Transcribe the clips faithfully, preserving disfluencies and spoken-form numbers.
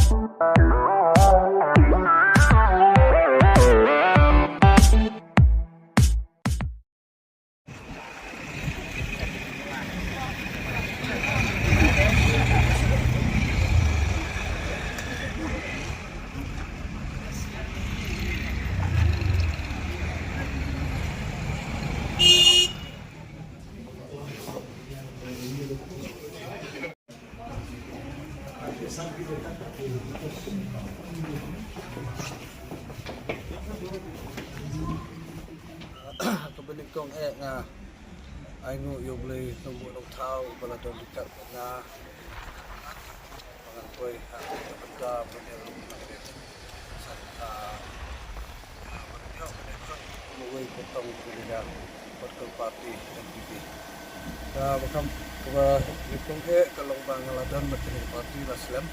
Ka banyngkong eh nga ai nguh ïa U Blei Nongbuh Nongthaw uba la don ryngkat bad nga. Ba ngan poi ha ka bynta ban ïa ruh na ka san ka ban ïa ban ïa jong uwei u kyrtong political party N P P. Ka ba kam ka banyngkong eh ka long ba nga la don bad kane ka party la slem.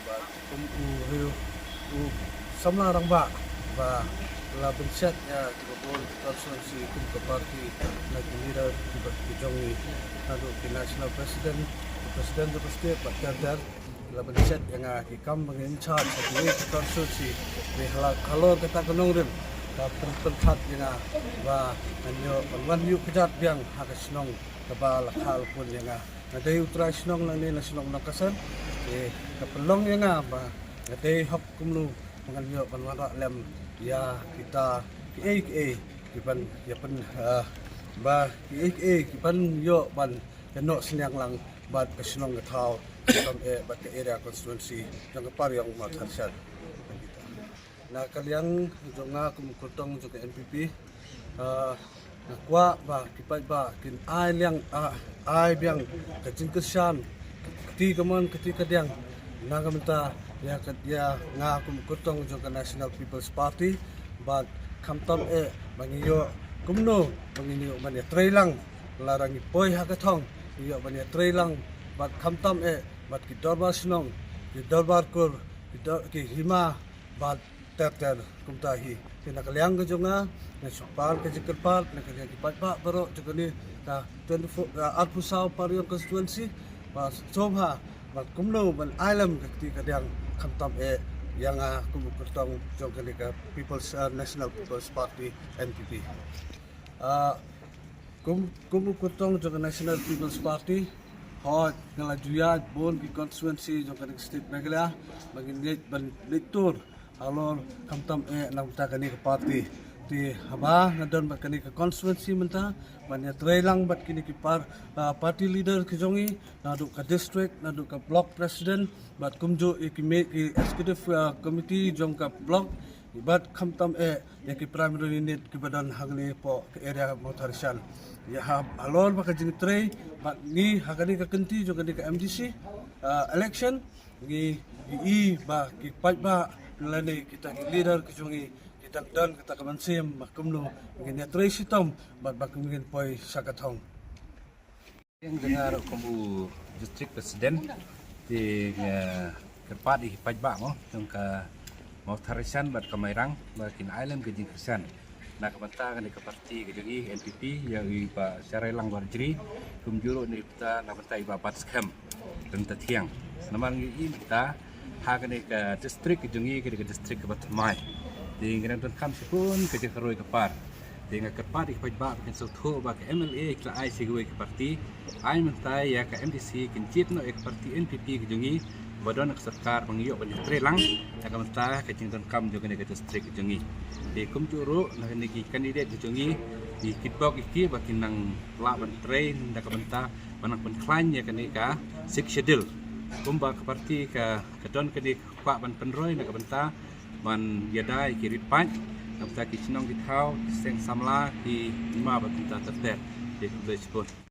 Ba kum u riew u samla rangbah ba la bynshet ïa kiba bun ki constituency kum ka party na ki leader kiba ki jong ngi naduh ki national president, ki president jong ka state bad ter ter. La bynshet ïa nga ki kam ba ngi in charge ha kiwei ki constituency. Te halor kata ka nongrim ka pyn- pynthad ïa nga ba ngan ïoh ban wan ïuh kjat biang ha ka shnong kaba la kha la pun ïa nga. Nga dei u trai shnong nangne na shnong Nongkasen. Te ka pynlong ïa nga ba nga dei hok kumno ba ngan ïoh ban wanrah lem ïa kita kiei kiei kiban ïa pyn- ah, ba kiei kiei kiban ïoh ban ïa noh synñiang lang bad ka shnong ka thaw, khamtam eh bad ka area constituency jong ka Pariong Mawthadraishan. Na ka liang jong nga kum u kyrtong jong ka N P P, ah, nga kwah ba ki paidbah kin ai liang, ah, ai biang ka jingkyrshan, ka kti kamon ka kti kadiang na ka bynta ïa ka, ïa nga kum u kyrtong jong ka National People's Party. Bad khamtam eh ba ngi ïoh kumno ba ngin ïoh ban ïatrei lang lada ngi poi ha ka thong, ngi ïoh ban ïatrei lang bad khamtam eh bad ki dorbar shnong, ki dorbar kur, ki dor- ki hima bad ter ter kumta hi. Te na ka liang ka jong nga nga shu pan ka jingkyrpad na ka liang ki paidbah baroh jong kane ka twenty-four, ah, arphew saw Pariong constituency ba sngewbha ba kumno ban ai lem ka kti kadiang khamtam eh ïa nga kum u kyrtong jong kane ka People's, ah, National People's Party, N P P. Ah, kum, kum u kyrtong jong ka National People's Party, hooid nga la ju ïaid bun ki constituency jong kane ka state Meghalaya ba ngin ïaid ban leit tour halor khamtam eh na ka bynta kane ka party. Te haba nga don bad kane ka constituency mynta ban ïatrei lang bad kine ki par-, ah, party leader ki jong ngi naduh ka district, naduh ka block president bad kumjuh ïa ki mei ki executive, ah, committee jong ka block bad khamtam eh ïa ki primary unit kiba don hangne hapoh ka area Mawthadraishan. Ïa ha halor ba ka jingtrei bad ngi ha kane ka kynti jong kane ka M D C, ah, election, ngi ïohi ba ki paidbah lane kita ki leader ki jong ngi ki dang don kata ka mynsiem ba kumno ngin ïatrei shitom bad ba kumno ngin poi sha ka thong. Ïa nga ruh kum u district president te nga kyrpad ïa ki paidbah mo jong ka Mawthadraishan bad ka Mairang ba kin ai lem ka jingkyrshan na ka bynta kane ka party ka jong ngi N P P, ïa u Bah Shairai Langwar Jri, kumjuh ruh na ka bynta, na ka bynta i Bah Batskhem Ryntathiang. Namar ngi ïohi mynta ha kane ka district ka jong ngi ka dei ka district kaba thymmai. Te ngi dang donkam shibun ka jingharoi ka par. Te nga kyrpad ïa ki paidbah ba kin sngewthuh ba ka M L A ki la ai sha kiwei ki party, ai mynta ïa ka M D C kin jied noh ïa ka party N P P ka jong ngi ba don ka sorkar ba ngi ïoh ban ïatrei lang na ka bynta ka jingdonkam jong kane ka district ka jong ngi. Te kumjuh ruh na kine ki candidate ka jong ngi, ngi kitbok ïa ki ba kin nang lah ban trei na ka bynta ban nang pynkhlaiñ ïa kane ka Sixth Schedule. Kumba ka party ka, ka don kane ka kwah ban pynroi na ka bynta ban ïada ïa ki rit paid na ka bynta ki shnong ki thaw, ki seng samla, ki hima bad kumta ter ter. Te khublei shibun.